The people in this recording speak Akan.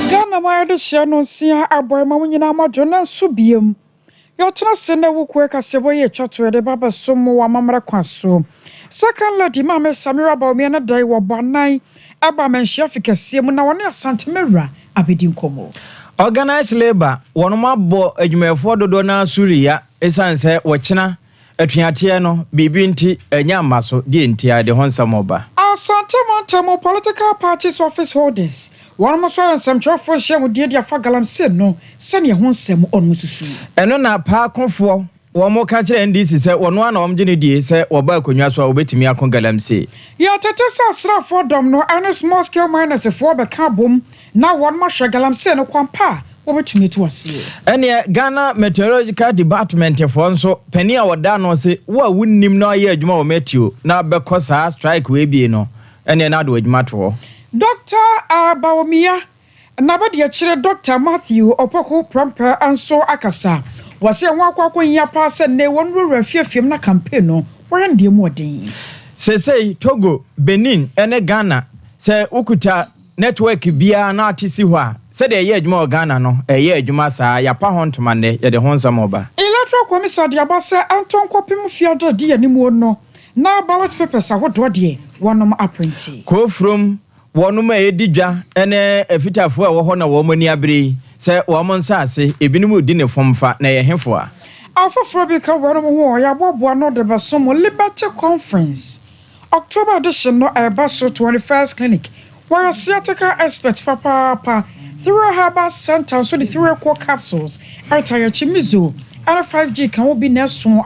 Ghana man adesua no nsia abɔe ma mo nyinaa mo adwo na nso biom. Yɛtena ase na wukuo kaseɛbɔ yi atwa to yɛde ba bɛso mo wɔ amammerɛ kwan so. Second Lady Maame Samira Bawumia no dan wɔ bɔ anan ɛba amanhyia fi kɛseɛ mu na wɔne Asantemawura abɛdi nkɔmmɔ. Organized labour wɔn abɔ adwumayɛfoɔ dodoɔ no asuriya ɛsiane sɛ wɔkyena atuateɛ no biribi nti ɛnyɛ amma so deɛ nti a de ho nsɛm ɔba. Asante mantam political parties office holders wɔn nso ayɛ nsɛmtwerɛfoɔ hyia mu deɛ de afa galamsey no sɛnea ho nsɛm ɔno susu. Ɛno na paakofoɔ wɔn ka kyerɛ NDC sɛ wɔn a na wɔn gye ne die sɛ wɔba akonnwa so a wɔbɛtumi ako galamsey. Yɛtete sɛ asraafoɔ dɔm no ɛne small scale miners foɔ bɛka abom na wɔn ahwɛ galamsey no kwan pa a wɔbɛtumi atu aseɛ. Ɛneɛ Ghana Meteorological Department foɔ nso panin a wɔda no se wo a wonnim na ɔyɛ adwuma wɔ meteo na bɛkɔ saa strike wei bie no, ɛneɛ na ade w'adwuma to hɔ. Dr. Bawumia na bɛde akyerɛ Dr. Matthew Opoku Prempeh nso akasa. Wɔsɛ ɛho akɔ akɔhia paa sɛ nnɛ wɔn wurawura fiefiem na campaign no wɔyɛ no deɛ mu ɔden. Sesei Togo, Benin ne Ghana, sɛ wokuta network biara na ate si hɔ a, sɛdeɛ ɛyɛ adwuma wɔ Ghana no ɛyɛ adwuma saa. Yɛapa ho ntoma nnɛ yɛde ho nsɛm ɔba. Electoral Commission de aba sɛ ɛntɔ nkɔpem fiada di animuo no na ballot papers ahodoɔ deɛ wɔnom aprint. Kofurom wɔnom a ɛdi dwa ne afitafoɔ a ɛwɔ hɔ na wɔn ani abere yi sɛ wɔn nsa ase ebinom redi ne fomfa na ɛyɛ hefo a. Afoforɔ bi ka wɔnom ho a yɛaboaboa no de bɛsom Liberty Conference October edition no ɛreba so. 21st Clinic wɔyɛ sciatica expert papaapa. Three Herbal Center nso de Three Core capsules ɛreta yɛkyi mizo ɛne 5G ka ho bi na ɛso.